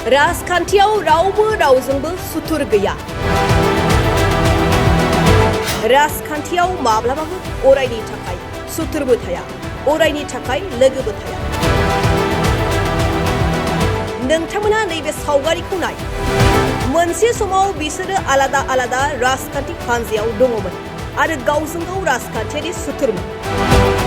राजखान्थियाव रावबो रावजोंबो सुथुर गैया। राजखान्थियाव माब्लाबाबो अरायनि थाखाय सुथुरबो थाया, अरायनि थाखाय लोगोबो थाया। नोंथांमोना नैबे सावगारिखौ नाय। मोनसे समाव बिसोरो आलादा आलादा राजखान्थि हान्जायाव दङमोन आरो गावजों गाव राजखान्थियारि सुथुरमोन।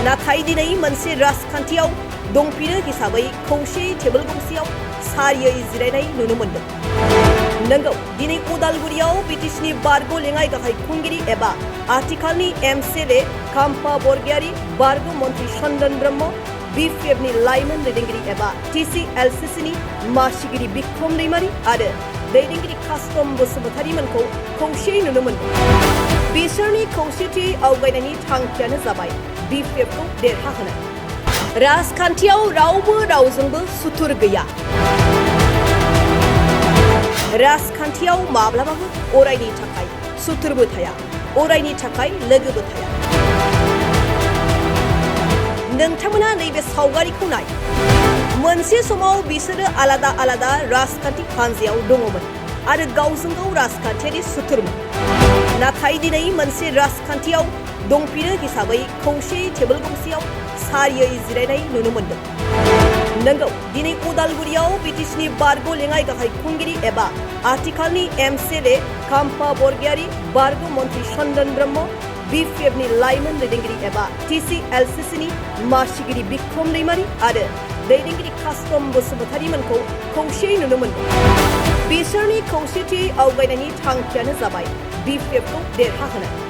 नाथाय दिनै मोनसे राजखान्थियाव दंफिनो हिसाबै खौसेयै टेबोल गंसेयाव सारियै जिरायनाय नुनो मोन्दों। नंगौ, दिनै उदालगुरियाव बिटिसिनि बारग' लेङाइ गाहाय खुंगिरि एबा आथिखालनि एमसिएलए खाम्फा बरगयारि, बारग' मन्त्रि चन्दन ब्रह्म, बिपिएफनि लाइमोन दैदेनगिरि एबा टिसिएलसिसिनि मासिगिरि बिक्रम दैमारि आरो दैदेनगिरि कास्टम बसुमतारीमोनखौ खौसेयै नुनो मोन्दों। बिसोरनि खौसेथि आवगायनायनि थांखियानो जाबाय बिपिएफखौ देरहाहोनाय। राजखान्थियाव रावबो रावजोंबो सुथुर गैया। राजखान्थियाव माब्लाबाबो अरायनि थाखाय सुथुरबो थाया, अरायनि थाखाय लोगोबो थाया। नोंथांमोना नैबे सावगारिखौ नाय। मोनसे समाव बिसोरो आलादा आलादा राजखान्थि हान्जायाव दङमोन आरो गावजों गाव राजखान्थियारि सुथुरमोन। नाथाय दिनै मोनसे राजखान्थियाव दंफिनो हिसाबै खौसेयै टेबोल गंसेयाव सारियै जिरायनाय नुनो मोन्दों। नंगौ, दिनै उदालगुरियाव बिटिसिनि बारग' लेङाइ गाहाय खुंगिरि एबा आथिखालनि एमसिएलए खाम्फा बरगयारि, बारग' मन्त्रि चन्दन ब्रह्म, बिपिएफनि लाइमोन दैदेनगिरि एबा टिसिएलसिसिनि मासिगिरि बिक्रम दैमारि आरो दैदेनगिरि कास्टम बसुमतारीमोनखौ खौसेयै नुनो मोन्दों। बिसोरनि खौसेथि आवगायनायनि थांखियानो जाबाय बिपिएफखौ देरहाहोनाय।